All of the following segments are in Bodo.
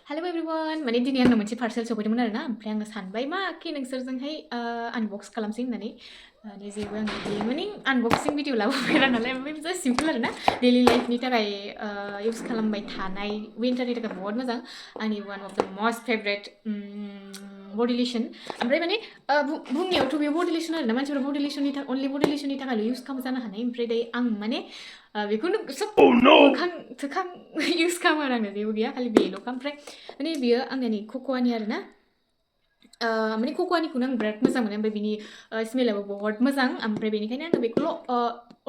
हेलो एभ्रिवान माने दिनै आंनाव मोनसे पार्सेल सफैदोंमोन आरोना ओमफ्राय आङो सानबाय मा कि नोंसोरजोंहाय आनबक्स खालामसै होननानै जेबो आं बिदि माने आनबक्सिं भिडिअ लाबोफेरा नालाय ओमफ्राय जास्ट सिम्पोल आरोना डेलि लाइफनि थाखाय इउज खालामबाय थानाय विन्टारनि थाखाय बहुत मोजां आंनि वान अफ द मस्ट फेभरेट बडि लोशन ओमफ्राय माने बुंनायावथ' बेयो बडि लोशन आरोना मानसिफोरा बडि लोशननि थाखाय अनलि बडि लोशननि थाखायल' इउज खालामो जानो हानाय ओमफ्राय दायो आं माने बेखौनो सब मोखां थोखां इउज खालामो आरो आङो जेबो गैया खालि बेल'खा ओमफ्राय माने बियो आंनि कक'आनि आरोना माने कक'आनिखौनो आं बिराद मोजां मोनो ओमफ्राय बिनि स्मेलाबो बहुत मोजां ओमफ्राय बेनिखायनो आङो बेखौल'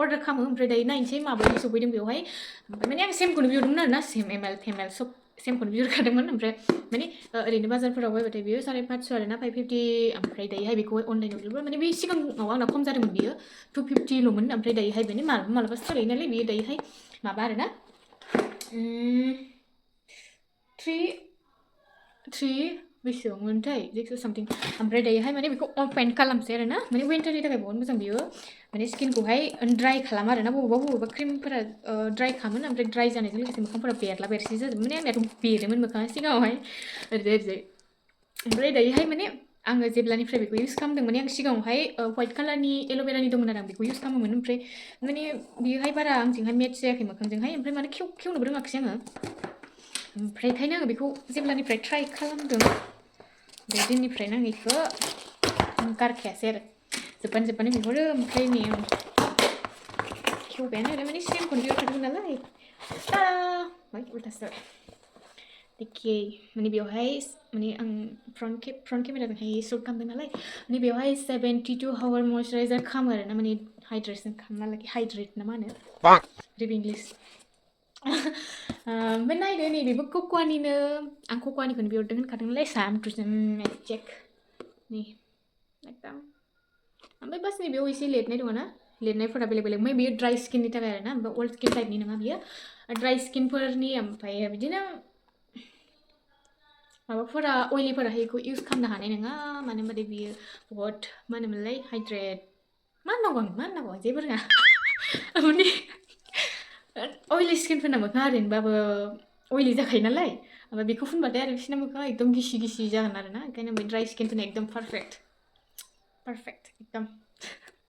अर्डार खालामो ओमफ्राय दायो नायनोसै माबायदि सफैदों बेवहाय ओमफ्राय माने आं सेमखौनो बिहरदोंमोन आरोना सेम एमएल फेमेल सब सेमखौनो बिहरखादोंमोन ओमफ्राय माने ओरैनो बाजारफोराव बायबाथाय बियो 550 आरोना 550 ओमफ्राय दायोहाय बेखौ अनलाइनाव बिहरबा माने बे सिगाङाव आंना खम जादोंमोन बियो 250ल'मोन ओमफ्राय दायोहाय माने मालाबा मालाबा सोलायो नालाय बियो दायोहाय माबा आरोना 3 बेसेबांमोनथाय जिक्स सामथिं ओमफ्राय दायोहाय माने बेखौ अपेन खालामसै आरोना माने विन्टारनि थाखाय बहुत मोजां बियो माने स्किनखौहाय ड्राइ खालामो आरोना बबेबा क्रिमफोरा ड्राइ खालामो ओमफ्राय ड्राइ जानायजों लोगोसे मोखांफोरा बेरला बेरसि जाजोबो माने आंनियाथ' बेरोमोन मोखाङा सिगाङावहाय ओरैजाय ओमफ्राय दायोहाय माने आङो जेब्लानिफ्राय बेखौ इउज खालामदों माने आं सिगाङावहाय व्हाइट कालारनि एल'भेरानि दंमोन आरो आं बेखौ इउज खालामोमोन ओमफ्राय माने बियोहाय बारा आंजोंहाय मेट्च जायाखै मोखांजोंहाय ओमफ्राय माने खेवनोबो रोङाखिसै आङो ओमफ्राय ओंखायनो आङो बेखौ जेब्लानिफ्राय ट्राइ खालामदों बे दिननिफ्रायनो आं बेखौ गारखायासै आरो जोब्बानो बिहरो ओमफ्राय नै आं खेवबायानो आरो माने सेमखौनो बिहरखादोंमोन नालाय उल्टासो देखिए माने बेवहाय माने आं फ्रन्ट केमेराजोंहाय शुट खालामदों नालाय माने बेवहाय 72 आवर मयस्चाराइजार खालामो आरोना माने हाइड्रेसन खालामना लाखि हाइड्रेट ना मा होनो रिब इंलिश ओमफ्राय नायदो नै बेबो कक'आनिनो आं कक'आनिखौनो बिहरदों होनखादों नालाय साम टु चेक नै एकदम ओमफ्राय बास नै बेयाव एसे लिरनाय दङ ना लिरनायफोरा बेलेग बेलेग ओमफ्राय बेयो ड्राइ स्किननि थाखाय आरोना ओमफ्राय अल स्किन टाइपनि नङा बियो ड्राइ स्किनफोरनि ओमफ्राय बिदिनो माबाफोरा अइलिफोराहाय बेखौ इउज खालामनो हानाय नङा मानो होनबाथाय बियो बहुत मा होनोमोनलाय हाइड्रेट मा होननांगौ आं जेबो रोङा माने अइलि स्किनफोरना मोखाङा ओरैनोबाबो अइलि जाखायो नालाय ओमफ्राय बेखौ फुनबाथाय आरो बिसोरना मोखाङा एकदम गिसि जागोन आरोना ओंखायनो बे ड्राइ स्किनफोरना एकदम पारफेक्ट एकदम